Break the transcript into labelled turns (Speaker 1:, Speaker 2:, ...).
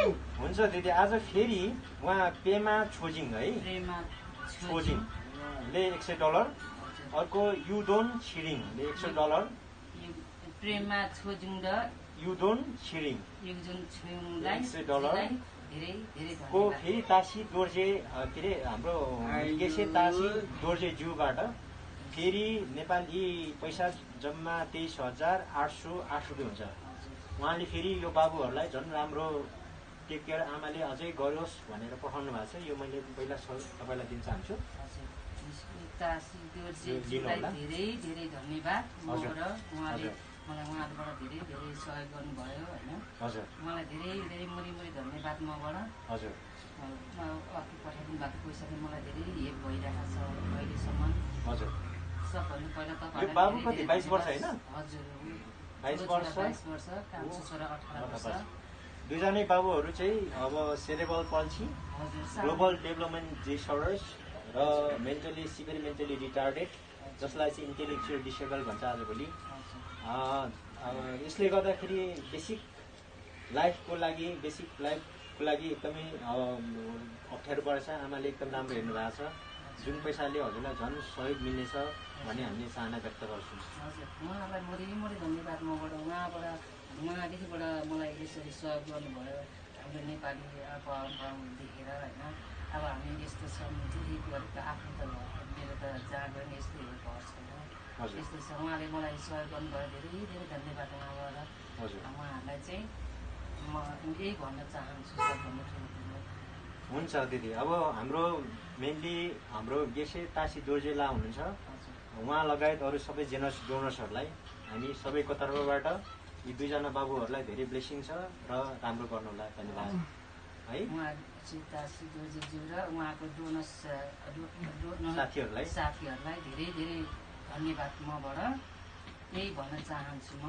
Speaker 1: हुन्छ दिदी आज फेरि उहाँ पेमा छोजिङ है छोजिङले $100 अर्को युदोन छिरिङले $100
Speaker 2: प्रेमा छोजिङ र
Speaker 1: युदोन छिरिङ $100 को फेरि तासी दोर्जे के अरे हाम्रो केसे तासी दोर्जे ज्यूबाट फेरि नेपाली पैसा जम्मा 23,808 रुपियाँ हुन्छ। उहाँले फेरि यो बाबुहरूलाई झन् राम्रो टेक केयर आमाले अझै गरोस् भनेर पठाउनु भएको छ। यो मैले पहिला तपाईँलाई दिन चाहन्छु।
Speaker 2: धेरै धेरै धन्यवाद। उहाँले मलाई उहाँहरूबाट धेरै धेरै सहयोग गर्नुभयो होइन।
Speaker 1: हजुर
Speaker 2: उहाँलाई धेरै धेरै मुरी धन्यवाद मबाट।
Speaker 1: हजुर
Speaker 2: अघि पठाइदिनु भएको पैसा पनि मलाई धेरै हेल्प भइरहेको छ अहिलेसम्म।
Speaker 1: हजुर
Speaker 2: सबभन्दा पहिला
Speaker 1: यो बाबु कति 22 वर्ष होइन?
Speaker 2: हजुर
Speaker 1: 22 वर्ष
Speaker 2: कान्छो छोरा 18 वर्ष।
Speaker 1: दुईजनै बाबुहरू चाहिँ अब cerebral palsy global development disorders र सिभियर मेन्टली रिटार्डेड जसलाई चाहिँ इन्टेलेक्चुअल डिसेबल भन्छ आजभोलि। यसले गर्दाखेरि बेसिक लाइफको लागि एकदमै अप्ठ्यारो परेछ। आमाले एकदम राम्रो हेर्नु भएको छ। जुन पैसाले हजुरलाई झन् सहयोग मिल्नेछ भन्ने हामीले चाहना व्यक्त गर्छौँ।
Speaker 2: हजुर उहाँलाई मुरी धन्यवाद मबाट। उहाँदेखिबाट मलाई यसरी सहयोग गर्नुभयो। हाम्रो नेपाली अब देखेर होइन अब हामी यस्तो छ गरेको आफ्नो त मेरो त जहाँ गयो नि यस्तो घर छैन यस्तो छ। उहाँले मलाई सहयोग गर्नुभयो। धेरै धेरै धन्यवाद उहाँबाट। उहाँहरूलाई चाहिँ म यही भन्न चाहन्छु सबभन्दा ठुलो कुरो।
Speaker 1: हुन्छ दिदी। अब हाम्रो मेनली हाम्रो गेसे तासी दोर्जेला हुनुहुन्छ। उहाँ लगायत अरू सबै जेनरस डोनर्सहरूलाई हामी सबैको तर्फबाट यी दुईजना बाबुहरूलाई धेरै ब्लेसिङ छ र राम्रो गर्नुलाई धन्यवाद है।
Speaker 2: उहाँ तासी दोर्जेज्यू र उहाँको डोनर्स
Speaker 1: साथीहरूलाई
Speaker 2: धेरै धेरै धन्यवाद मबाट यही भन्न चाहन्छु म।